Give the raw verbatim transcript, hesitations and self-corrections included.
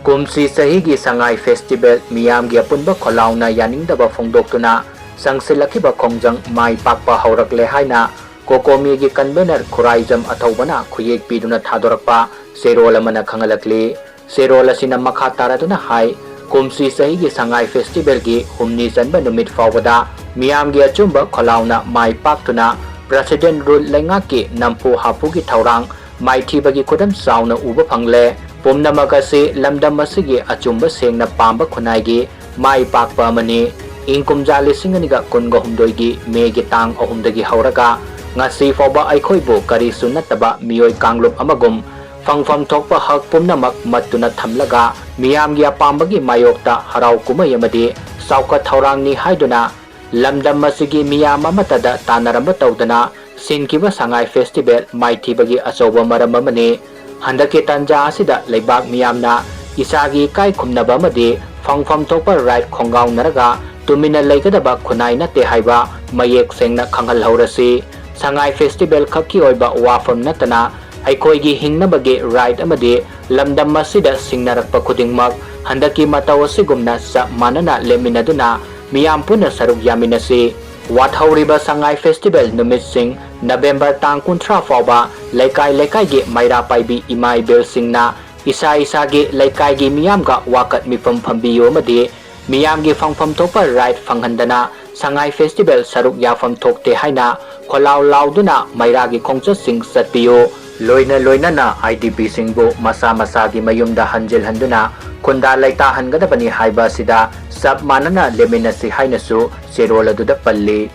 ꯀꯨꯝꯁꯤ ꯆꯍꯤꯒꯤ ꯁꯉꯥꯏ ꯐꯦꯁꯇꯤꯚꯦꯜ ꯃꯤꯌꯥꯝꯒꯤ ꯑꯄꯨꯟꯕ ꯈꯣꯜꯂꯥꯎꯅ ꯌꯥꯅꯤꯡꯗꯕ ꯐꯣꯡꯗꯣꯛꯇꯨꯅ ꯆꯪꯁꯤꯜꯂꯛꯈꯤꯕ ꯈꯣꯡꯖꯪ ꯃꯥꯏ ꯄꯥꯛꯄ ꯍꯧꯔꯛꯂꯦ ꯍꯥꯏꯅ ꯀꯣꯀꯣꯃꯤꯒꯤ ꯀꯟꯚꯦꯅꯔ ꯈꯨꯔꯥꯏꯖꯝ ꯑꯊꯧꯕꯅ ꯈꯨꯌꯦꯛ ꯄꯤꯗꯨꯅ ꯊꯥꯗꯣꯔꯛꯄ ꯆꯦꯔꯣꯜ ꯑꯃꯅ ꯈꯪꯍꯜꯂꯛꯂꯤ꯫ ꯆꯦꯔꯣꯜ ꯑꯁꯤꯅ ꯃꯈꯥ ꯇꯥꯔꯗꯨꯅ ꯍꯥꯏ, ꯀꯨꯝꯁꯤ ꯆꯍꯤꯒꯤ ꯁꯉꯥꯏ ꯐꯦꯁꯇꯤꯚꯦꯜꯒꯤ ꯍꯨꯝꯅꯤ ꯆꯟꯕ ꯅꯨꯃꯤꯠ ꯐꯥꯎꯕꯗ ꯃꯤꯌꯥꯝꯒꯤ ꯑꯆꯨꯝꯕ ꯈꯣꯜꯂꯥꯎꯅ ꯃꯥꯏ ꯄꯥꯛꯇꯨꯅ ꯄ꯭ꯔꯁꯤꯗꯦꯟ ꯔꯨꯜ ꯂꯩꯉꯥꯛꯀꯤ ꯅꯝꯐꯨ ꯍꯥꯐꯨꯒꯤ ꯊꯧꯔꯥꯡ ꯃꯥꯏꯊꯤꯕꯒꯤ ꯈꯨꯗꯝ ꯆꯥꯎꯅ ꯎꯕ ꯐꯪꯂꯦ꯫ ꯄꯨꯝꯅꯃꯛ ꯑꯁꯤ ꯂꯝꯗꯝ ꯑꯁꯤꯒꯤ ꯑꯆꯨꯝꯕ ꯁꯦꯡꯅ ꯄꯥꯝꯕ ꯈꯨꯟꯅꯥꯏꯒꯤ ꯃꯥꯏ ꯄꯥꯛꯄ ꯑꯃꯅꯤ꯫ ꯏꯪ ꯀꯨꯝꯖꯥ ꯂꯤꯁꯤꯡ ꯑꯅꯤꯒ ꯀꯨꯟꯒ ꯍꯨꯝꯗꯣꯏꯒꯤ ꯃꯦꯒꯤ ꯇꯥꯡ ꯑꯍꯨꯝꯗꯒꯤ ꯍꯧꯔꯒ ꯉꯁꯤ ꯐꯥꯎꯕ ꯑꯩꯈꯣꯏꯕꯨ ꯀꯔꯤꯁꯨ ꯅꯠꯇꯕ ꯃꯤꯑꯣꯏ ꯀꯥꯡꯂꯨꯞ ꯑꯃꯒꯨꯝ ꯐꯪꯐꯝ ꯊꯣꯛꯄ ꯍꯛ ꯄꯨꯝꯅꯃꯛ ꯃꯠꯇꯨꯅ ꯊꯝꯂꯒ ꯃꯤꯌꯥꯝꯒꯤ ꯑꯄꯥꯝꯕꯒꯤ ꯃꯥꯌꯣꯛꯇ ꯍꯔꯥꯎ ꯀꯨꯝꯍꯩ ꯑꯃꯗꯤ ꯆꯥꯎꯈꯠ ꯊꯧꯔꯥꯡꯅꯤ ꯍꯥꯏꯗꯨꯅ ꯂꯝꯗꯝ ꯑꯁꯤꯒꯤ ꯃꯤꯌꯥꯝ ꯑꯃꯠꯇꯗ ꯇꯥꯟꯅꯔꯝꯕ ꯇꯧꯗꯅ ꯁꯤꯟꯈꯤꯕ ꯁꯉꯥꯏ ꯐꯦꯁꯇꯤꯚꯦꯜ ꯃꯥꯏꯊꯤꯕꯒꯤ ꯑꯆꯧꯕ ꯃꯔꯝ ꯑꯃꯅꯤ꯫ ꯍꯟꯗꯛꯀꯤ ꯇꯥꯟꯖꯥ ꯑꯁꯤꯗ ꯂꯩꯕꯥꯛ ꯃꯤꯌꯥꯝꯅ ꯏꯁꯥꯒꯤ ꯏꯀꯥꯏ ꯈꯨꯝꯅꯕ ꯑꯃꯗꯤ ꯐꯪꯐꯝ ꯊꯣꯛꯄ ꯔꯥꯏꯠ ꯈꯣꯡꯒꯥꯎꯅꯔꯒ ꯇꯨꯃꯤꯟꯅ ꯂꯩꯒꯗꯕ ꯈꯨꯟꯅꯥꯏ ꯅꯠꯇꯦ ꯍꯥꯏꯕ ꯃꯌꯦꯛ ꯁꯦꯡꯅ ꯈꯪꯍꯜꯍꯧꯔꯁꯤ꯫ ꯁꯉꯥꯏ ꯐꯦꯁꯇꯤꯚꯦꯜ ꯈꯛꯀꯤ ꯑꯣꯏꯕ ꯋꯥꯐꯝ ꯅꯠꯇꯅ ꯑꯩꯈꯣꯏꯒꯤ ꯍꯤꯡꯅꯕꯒꯤ ꯔꯥꯏꯠ ꯑꯃꯗꯤ ꯂꯝꯗꯝ ꯑꯁꯤꯗ ꯁꯤꯡꯅꯔꯛꯄ ꯈꯨꯗꯤꯡꯃꯛ ꯍꯟꯗꯛꯀꯤ ꯃꯇꯧ ꯑꯁꯤꯒꯨꯝꯅ ꯆꯞ ꯃꯥꯟꯅꯅ ꯂꯦꯞꯃꯤꯟꯅꯗꯨꯅ ꯃꯤꯌꯥꯝ ꯄꯨꯟꯅ ꯁꯔꯨꯛ ꯌꯥꯃꯤꯟꯅꯁꯤ꯫ ꯋꯥꯠꯍꯧꯔꯤꯕ ꯁꯉꯥꯏ ꯐꯦꯁꯇꯤꯚꯦꯜ ꯅꯨꯃꯤꯠꯁꯤꯡ ꯅꯕꯦꯝꯕꯔ ꯇꯥꯡ ꯀꯨꯟꯊ꯭ꯔꯥ ꯐꯥꯎꯕ ꯂꯩꯀꯥꯏ ꯂꯩꯀꯥꯏꯒꯤ ꯃꯩꯔꯥ ꯄꯥꯏꯕꯤ ꯏꯃꯥ ꯏꯕꯦꯜꯁꯤꯡꯅ ꯏꯁꯥ ꯏꯁꯥꯒꯤ ꯂꯩꯀꯥꯏꯒꯤ ꯃꯤꯌꯥꯝꯒ ꯋꯥꯀꯠ ꯃꯤꯐꯝ ꯐꯝꯕꯤꯌꯨ ꯑꯃꯗꯤ ꯃꯤꯌꯥꯝꯒꯤ ꯐꯪꯐꯝ ꯊꯣꯛꯄ ꯔꯥꯏꯠ ꯐꯪꯍꯟꯗꯅ ꯁꯉꯥꯏ ꯐꯦꯁꯇꯤꯚꯦꯜ ꯁꯔꯨꯛ ꯌꯥꯐꯝ ꯊꯣꯛꯇꯦ ꯍꯥꯏꯅ ꯈꯣꯜꯂꯥꯎ ꯂꯥꯎꯗꯨꯅ ꯃꯩꯔꯥꯒꯤ ꯈꯣꯡꯆꯠꯁꯤꯡ ꯆꯠꯄꯤꯌꯨ꯫ ꯂꯣꯏꯅ ꯂꯣꯏꯅꯅ ꯑꯥꯏ ꯗꯤ ꯄꯤꯁꯤꯡꯕꯨ ꯃꯁꯥ ꯃꯁꯥꯒꯤ ꯃꯌꯨꯝꯗ ꯍꯟꯖꯤꯜꯍꯟꯗꯨꯅ ꯈꯨꯟꯗꯥ ꯂꯩꯇꯥꯍꯟꯒꯗꯕꯅꯤ ꯍꯥꯏꯕ ꯑꯁꯤꯗ ꯆꯞ ꯃꯥꯟꯅꯅ ꯂꯦꯞꯃꯤꯟꯅꯁꯤ ꯍꯥꯏꯅꯁꯨ ꯆꯦꯔꯣꯜ ꯑꯗꯨꯗ ꯄꯜꯂꯤ꯫